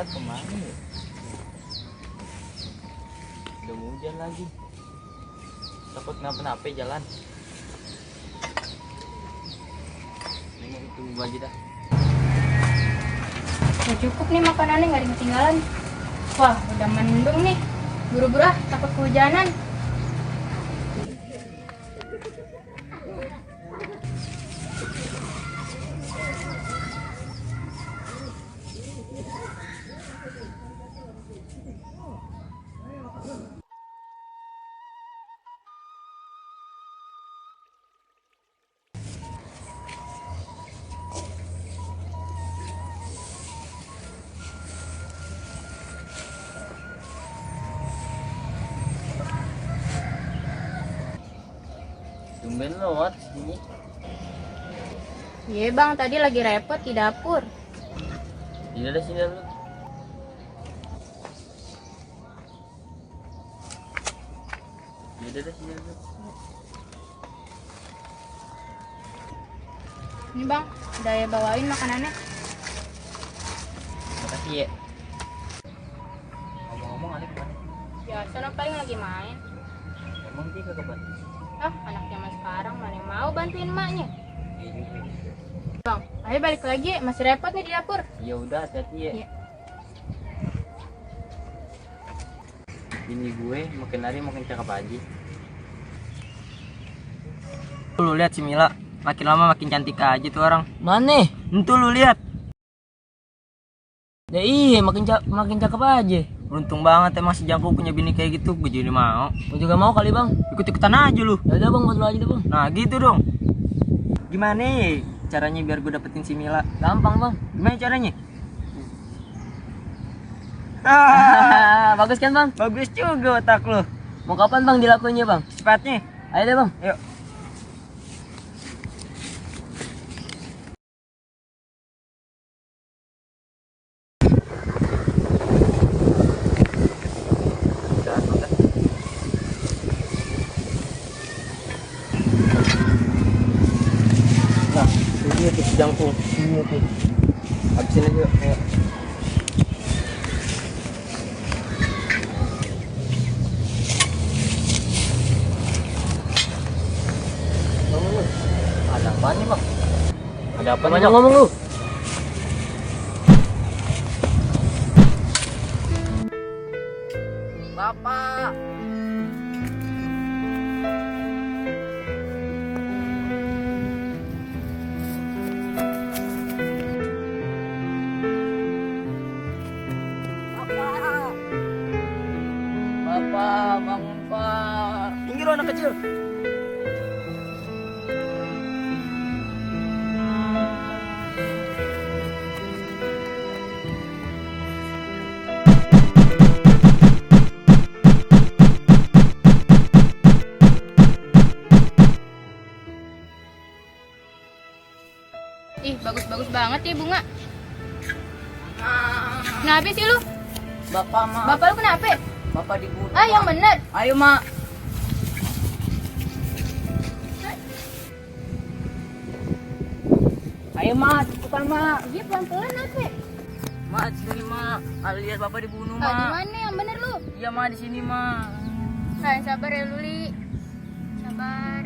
Mila kemana ya? Udah mau hujan lagi. Takut kenapa-napa jalan. Ini tunggu aja dah. Udah cukup nih makanannya, nggak ada yang ketinggalan. Wah, udah mendung nih. Buru-buru ah, takut kehujanan. Tumben lewat sini. Iya bang, tadi lagi repot di dapur. Tidak ada sini lu. Tidak ada sini lu. Ini bang, udah ya bawain makanannya. Makasih ya. Ngomong-ngomong Alif kemana? Biasa no, paling lagi main. Emang dia kagak bantu? Ah, anak zaman sekarang mana yang mau bantuin emaknya. Iya juga. Bang, ayo balik lagi, masih repot nih di dapur. Ya udah, hati-hati ya. Iya. Bini gue makin hari makin cakep aja. Lu lihat si Mila, makin lama makin cantik aja tuh orang. Mana? Entu lu lihat. Ya iya, makin cakep aja. Beruntung banget emang si Jangkung punya bini kayak gitu, gue jadi mau. Gue juga mau kali bang. Ikut-ikutan aja lu. Ya udah bang, buat lu aja deh bang. Nah gitu dong. Gimana ya caranya biar gue dapetin si Mila? Gampang bang. Gimana caranya? Bagus kan bang? Bagus juga otak lu. Mau kapan bang dilakuinnya bang? Cepatnya. Ayo deh bang. Yuk. Nah, ini tuh si Jangkung. Ini tuh. Habisin aja. Ayo. Ada apaan nih bang? Ada apa nih, Banyak Bang? ngomong lu. Bapak. Bapak, bangun pak. Tinggi lo anak kecil. Ih, bagus-bagus banget ya bunga. Kenapa sih lu? Bapak, Mak. Bapak lu kenapa? Bapak dibunuh. Ah, yang bener. Ayo, Mak. Ayo, Mak. Cepetan, Mak. Iya, pelan-pelan apa? Mak, sini, Mak. Alias Bapak dibunuh, Ah, di Mak. mana yang bener lu? Iya, Mak, di sini, Mak. Ah, sabar ya Luli. Sabar.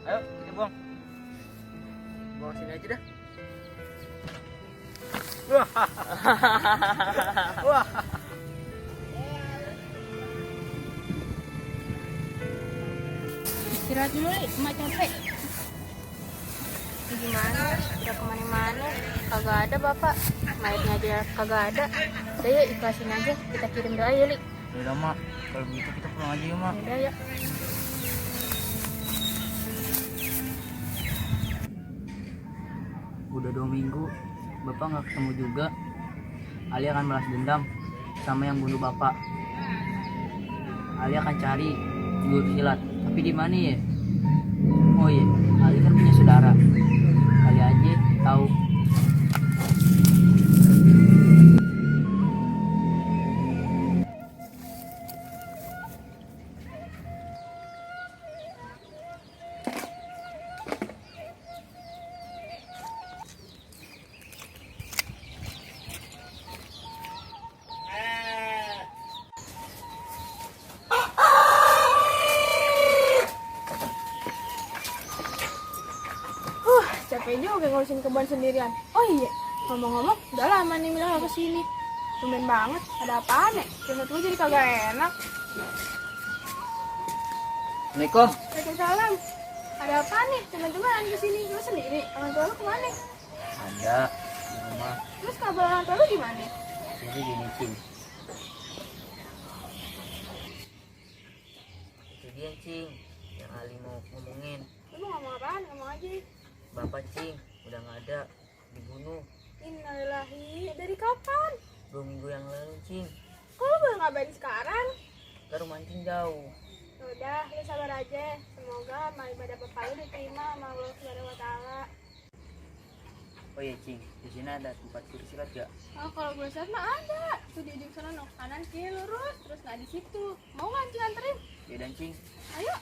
Ayo, kita buang. Buang sini aja dah. Wah. Wah. Istirahat dulu, Li. Emak capek. Gimana? Udah kemana-mana? Kagak ada bapak. Mayatnya aja kagak ada. Udah yuk, ikhlasin aja. Kita kirim doa ya, Li. Udah, Mak. Kalau begitu kita pulang aja yuk, Mak. Udah ya. Udah 2 minggu, Bapak nggak ketemu juga. Ali akan balas dendam sama yang bunuh Bapak. Ali akan cari guru silat, tapi di mana ya? Oh iya, Ali kan punya saudara. Ali aja tahu. capek juga ngurusin kebun sendirian. Oh iya, ngomong-ngomong, udah lama nih Mila gak kesini. Tumben banget, ada apaan ya? Terus gue jadi kagak enak. Assalamualaikum. Waalaikumsalam. Ada apaan nih? Teman-teman kesini, lu sendiri? Orang tua lu kemana? Ada di rumah. Terus kabar orang tua lu gimana? Jadi gini Cing. Itu dia Cing, yang Ali mau ngomongin. Lu mau ngomong apaan? Ngomong aja. Bapak Cing udah nggak ada, dibunuh. Innalillahi. Dari kapan? 2 minggu yang lalu Cing. Kok lu baru ngabarin sekarang? Ke rumah Cing jauh. Udah, lu sabar aja. Semoga amal ibadah bapak lu diterima sama Allah Subhanahu wa taala. Oh iya Cing, di sini ada tempat kursi silat gak? Oh, kalau gue lihat mah ada. Tuh di ujung sana no, kanan kiri lurus, terus nggak di situ. Mau nggak Cing anterin? Ya dan Cing. Ayo.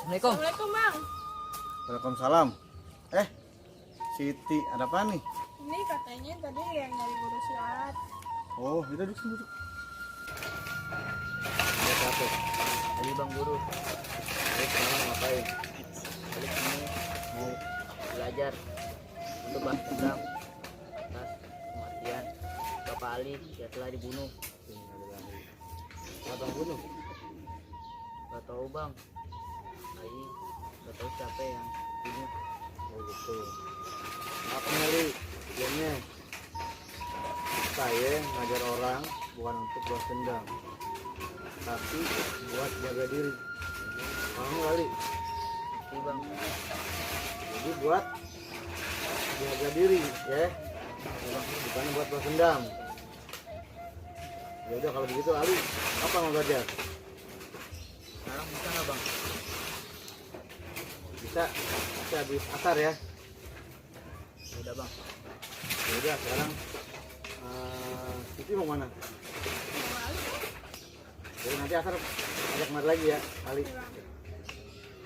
Assalamualaikum. Assalamualaikum Bang. Waalaikumsalam. Siti, ada apa nih? Ini katanya tadi yang dari guru silat. Oh, udah duduk sini, duduk. Ada satu. Lagi Bang Guru. Jadi sekarang ngapain? Jadi sini mau belajar untuk balas dendam atas kematian Bapak Ali yang telah dibunuh. Abang bunuh. Gak tahu Bang. Ali gak tahu siapa yang bunuh. Oh gitu. Apa kali? Diamnya. Saya ngajar orang bukan untuk balas dendam, tapi buat jaga diri. Paham kali? Ini Bang. Jadi buat jaga diri, ya. Bukan buat balas dendam. Ya udah kalau begitu Ali, apa mau belajar? Sekarang bisa nggak Bang? Bisa habis asar ya. Ya udah Bang. Ya udah sekarang Siti mau mana? Jadi nanti asar ajak kemari lagi ya Ali.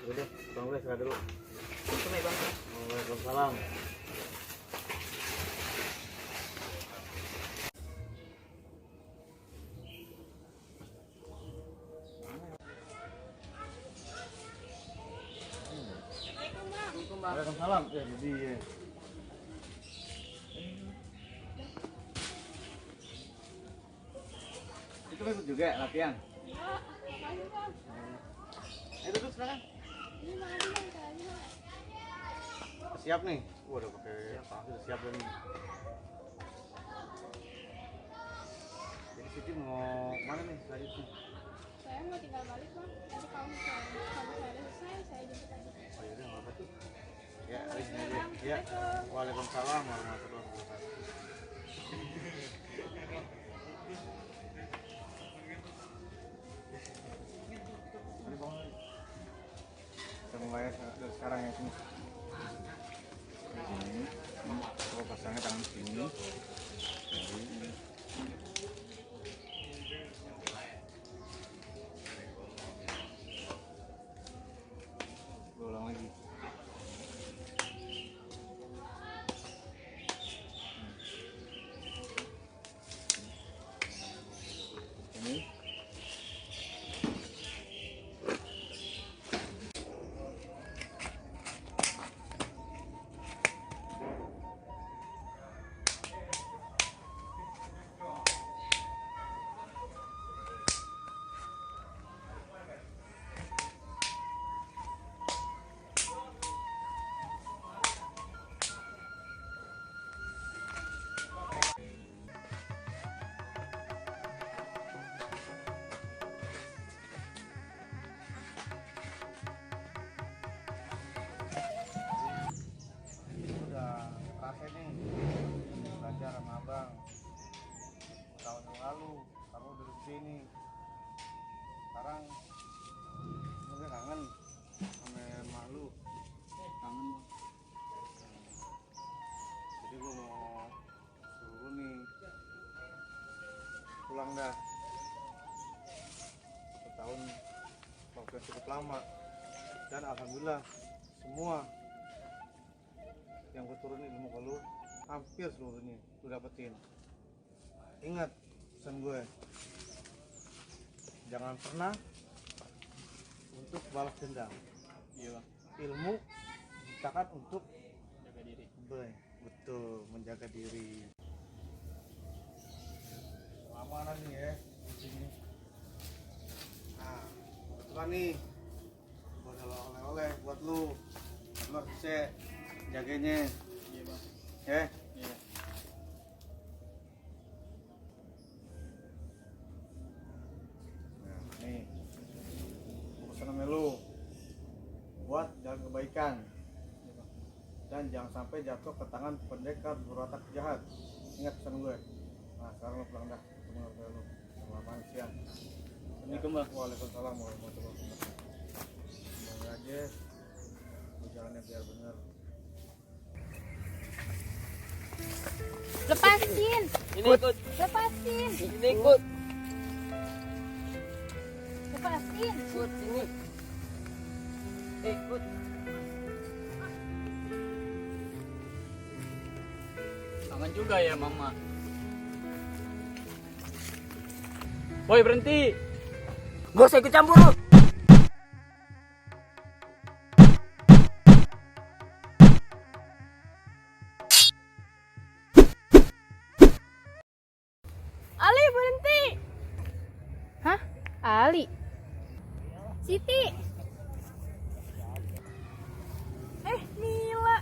Udah, Bang gue istirahat dulu. Assalamualaikum ya Bang. Waalaikumsalam. Waalaikumsalam. Ya jadi ya. Itu ikut juga latihan. Ayo duduk silakan. Siap nih. Udah pakai sudah siap dan. Jadi Siti mau mana nih selanjutnya? Saya mau tinggal balik Bang. Nanti kalau misalnya saya selesai, saya jemput aja. Oh iya, nggak apa tuh. Ya, Ali sini aja. Ya. Waalaikumsalam warahmatullahi wabarakatuh. Mari Bang. Kita mulai dari sekarang ya sini. Sini. Coba pasangnya tangan sini. Dari ulang lagi. Ini. Udah kerasa nih belajar sama abang tahun yang lalu kamu duduk sini sekarang mungkin kangen sama emak lu kangen Bang. Jadi gua mau suruh lu nih pulang dah 1 tahun waktu yang cukup lama dan alhamdulillah semua yang gue turunin ilmu ke lu hampir seluruhnya lu dapetin. ingat pesan gue. Jangan pernah untuk balas dendam. Iya bang. Ilmu diciptakan untuk Jaga diri. betul, menjaga diri. Keamanan nih ya di sini. Nah, kebetulan nih buat oleh-oleh buat lu. Lu harus bisa jaganya. Iya bang. Ya. Iya. Nah, nih. Pesan sama lu. Buat jalan kebaikan. Dan jangan sampai jatuh ke tangan pendekar berwatak jahat. Ingat pesan gue. Nah, sekarang lu pulang dah. Ketemu sama lu. Selamat siang. Assalamualaikum bang. Waalaikumsalam warahmatullahi wabarakatuh. Semoga aja lu jalannya biar bener. Lepasin. Ini ikut. Lepasin. Ini ikut. Lepasin. Ikut ini. Ikut. Kangen juga ya mama. Woi berhenti. Gak usah ikut campur lu. Ali berhenti. Hah? Ali? Siti? Mila.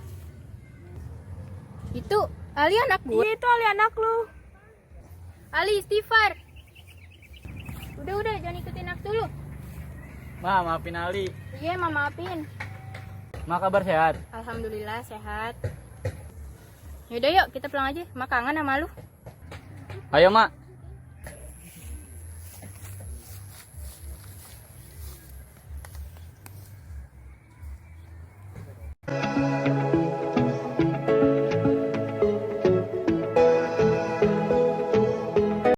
Itu Ali anak gue. Iya, itu Ali anak lu. Ali istighfar. Udah, jangan ikutin aku dulu. Ma, maafin Ali. Iya, Mama maafin. Ma kabar sehat? Alhamdulillah sehat. Yaudah yuk, kita pulang aja. Ma kangen sama lu. Ayo mak.